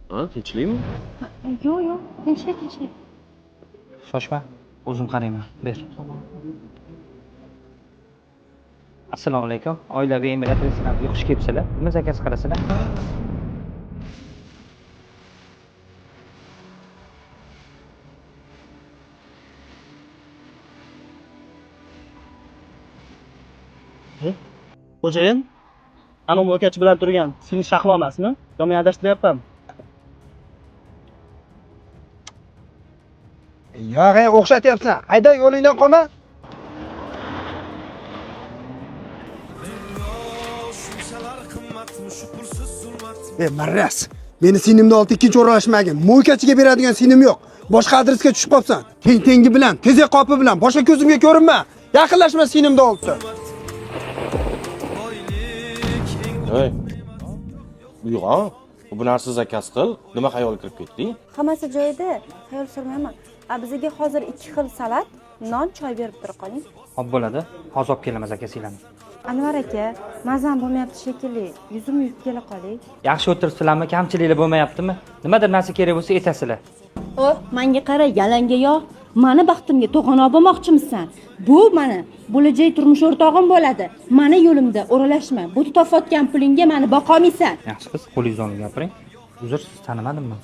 Ha, tinchlikmi? Yo'q, yo'q, tinchlik, tinchlik. Shoshma, o'zim qarayman. Ber. Assalomu alaykum. Oilaviy Emirat restoraniga xush kelibsizlar. Nima zakaz qilasizlar? Xo'jayin, anavi mo'kachi bilan turgan seni Shahlo emasmi? Yo men adashtiryapman. Yo'q, ey, o'xshatyapsan. Hayda, yo'lingdan qolma. Ey, maraz. Meni sinimni oldi ikkinchi o'ralashmagin. Mo'ykachiga beradigan sinim yo'q. Boshqa adresga tushib qolsan. Teng tengi bilan, tezak qopi bilan boshqa ko'zimga ko'rinma. Yaqinlashma sinimni oldi. Ey. Uyg'on. Bu narsa zakaz qil. Nima xayol kirib ketding? Hammasi joyida, xayol surmayman. A bizga hozir 2 xil salat, non, choy berib tura qoling. Xo'p bo'ladi. Hozir olib kelaman zakazinglarni. Anvar aka, mazam bo'lmayapti shekilli. Yuzimni yuvib kela qoling. Yaxshi o'tiribsizlarmi? Kamchiliklar bo'lmayaptimi? Nimadir narsa kerak bo'lsa aytasizlar. Oh, menga qara, yalanga yo'q. Mani baxtimga to'g'anoq bo'lmoqchimisan? Bu mani bo'lajak turmush o'rtog'im bo'ladi. Mani yo'limda o'ralashma. Bu topayotgan pulingga mani boqolmaysan. Yaxshi qiz, qo'lingizni olib gapiring. Uzr, siz tanimadimmi?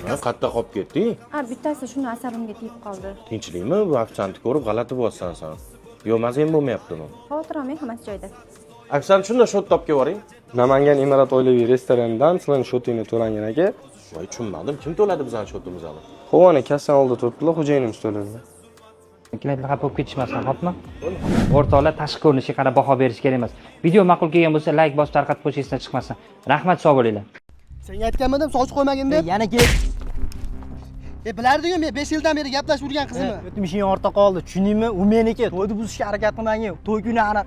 Ha, qayerda qolib ketding? A bittasi shuni asabimga tegib qoldi. Tinchlikmi? Bu ofitsiantni ko'rib g'alati bo'lyapsan sen. Yo, mazang bo'lmayaptimi? Xavotir olmang, hammasi joyida. Ofitsiant shunda shot topib kelvoring. Namangan Emirat oilaviy restoranidan sizlarni shotingni to'langan aka. Voy, tushunmadim. Kim to'ladi bizani shotimizni? Qovani kassani oldida turibdilar, xo'jayinimiz to'ladi. Klientlar xafa bo'lib ketishmasin, xo'pmi? O'rtoqlar tashqi ko'rinishga qarab baho berish kerak emas. Video ma'qul kelgan bo'lsa, like bosib tarqatib qo'yish esdan chiqmasin. Rahmat, sog' bo'linglar. Senga aytganmidim, soch qo'ymagin deb. Yana kel. Bilardiku men 5 yildan beri gaplashib yurgan qizimni. O'tmishing ortda qoldi, tushundingmi? U meniki. To'yni buzishga harakat qilmagin. To'y kuni ana.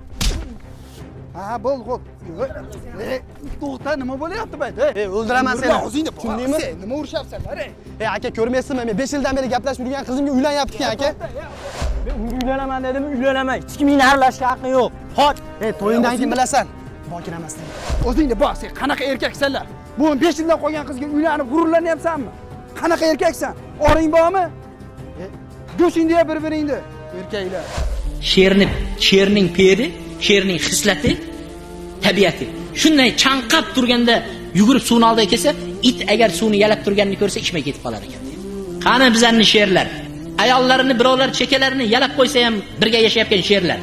Ha, bo'ldi, xo'p. Ey, to'xta, nima bo'lyapti bu yerda? Ey, o'ldiraman seni. O'zingni Tushundingmi? Sen nima urishyapsanlar, ey? Ey aka, ko'rmaysizmi? Men 5 yildan beri gaplashib yurgan qizimga uylanyapti ekan aka. Men unga uylanaman dedim, uylanaman. Hech kimning aralashga haqqi yo'q. Xo'p. Ey, to'yingdan keyin bilasan. Bokira emasligini. O'zingni bos, sen qanaqa erkaksanlar? Bu 5 yildan qolgan qizga uylanib g'ururlanyapsanmi? Qanaqa erkaksan? Oring bormi? Go'shingni ye bir-biringni, erkaklar. Sherni, sherning peri, sherning xislati, tabiati. Shunday chanqab turganda yugurib suvni oldiga kelsa, it agar suvni yalab turganini ko'rsa, ichmay ketib qolar ekan. Qani bizlarning sherlar? Ayollarini birovlar chekalarini yalab qo'ysa ham birga yashayotgan sherlar.